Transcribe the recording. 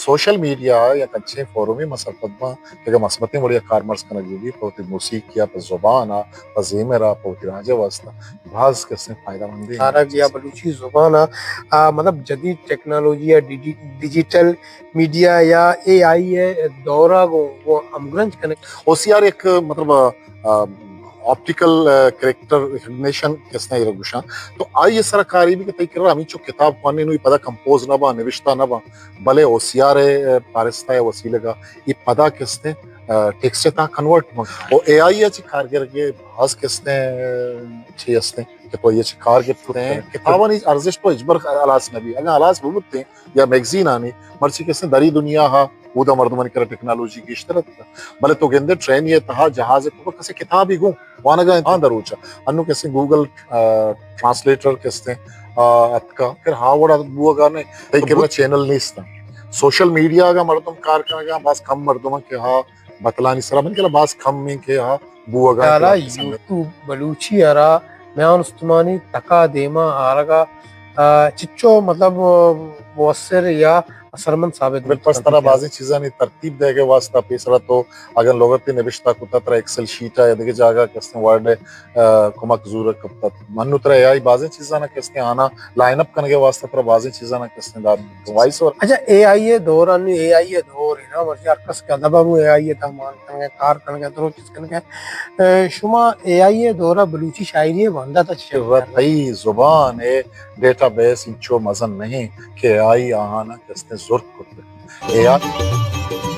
Social media یک انچیں فورومے ما سرپد باں کہ اگاں مستمیں وڑے ءَ کارمرز کنگ بہ بیت، پہ وتی موسیقی ءَ، پہ زبان ءَ، پہ زیمر ءَ، پہ وتی راج ءِ واستہ باز کسیں فائدہ مندیں۔ تارا جی ءَ بلوچی زبان ءَ، آ، مطلب جدید ٹیکنالوجی ءَ، ڈیجی-، ڈیجیٹل میڈیا یا اے آئی ءِ دور ءَ گوں، گوں ہمگرنچ کنگ۔ او سی آر یک، مطلب، آ، آپٹیکل، آ، کریکٹر ریکگنیشن کسنا ایرا گوشاں۔ تو آئی ءِ سرا کاری بی کہ تئی کرا ہمینچو کتاب خوانیں نوں، اے پدا کمپوز نہ باں، نوشتہ نہ باں، بلے او سی آر ءِ، آ، پارستہ ءِ وسیلگ ءَ اے پدا کستیں، آ، ٹیکسٹ ءِ تہا کنورٹ باں۔ او اے آئی ءَ چہ کارگرگ ءِ باز کستیں، آ، چی ہستیں کہ تو اے چہ کار گپت کتیں۔ کتابانی ارزشت تو ہچبر ہلاس نہ بی۔ اگاں ہلاس بہ بوتیں، یا میگزینانی، مرچی کسیں دری دنیا ہا، اودا مردمانی کرا ٹیکنالوجی گیشتر اتکا۔ بلے تو گندے ٹرین ءِ تہا، جہاز ءِ تہا کسے کتابی گوں وانگا انت آ دروچا۔ انو کسے گوگل، آ، ٹرانسلیٹر کسے، آ، اتکا۔ پھر ہا وڑا بوگا نے، تئی کرا چینل نیستا۔ سوشل میڈیا اگاں مردم کار کنگا، باز کم مردم کہ ہا بتلانی سرا من کلا باز کم ہیں کہ ہا بوگا ڈالا انت۔ یوٹیوب بلوچی ءَ را میان استمانی تک ءَ دیما آرگ ءَ، آ، چچو مطلب، آ، مؤثر یا اثرمند ثابت بوت کنت۔ بلے پس ترا بازیں چیزانی ترتیب دئیگ ءِ واستہ پیسرا تو اگاں لغتے نبشتہ کتا، ترا ایکسل شیٹ ءَ یا دگہ جاگہ کستیں ورڈ ءِ، آ، کمک زورگ کپتا۔ من نوں ترا اے آئی بازیں چیزانا کستیں آنا لائن اپ کنگ ءِ واستہ ترا بازیں چیزانا کستیں دات۔ Voice over. اچھا، اے آئی ءِ دور ءَ نوں، اے آئی ءِ دور ہے نا، مرچی ہر کس کہ ادب ءَ اے آئی ءِ تہا مان کنگ ءَ، کار کنگ ءَ، درو چیز کنگ ءَ۔ اے، شما اے آئی ءِ دور ءَ بلوچی شاعری ءِ بندات ءَ چی خیال؟ تئی زبان ءِ ڈیٹا بیس انچو مزن نہیں کہ اے آئی آہانا کستیں زرت کرتے۔ اے آئی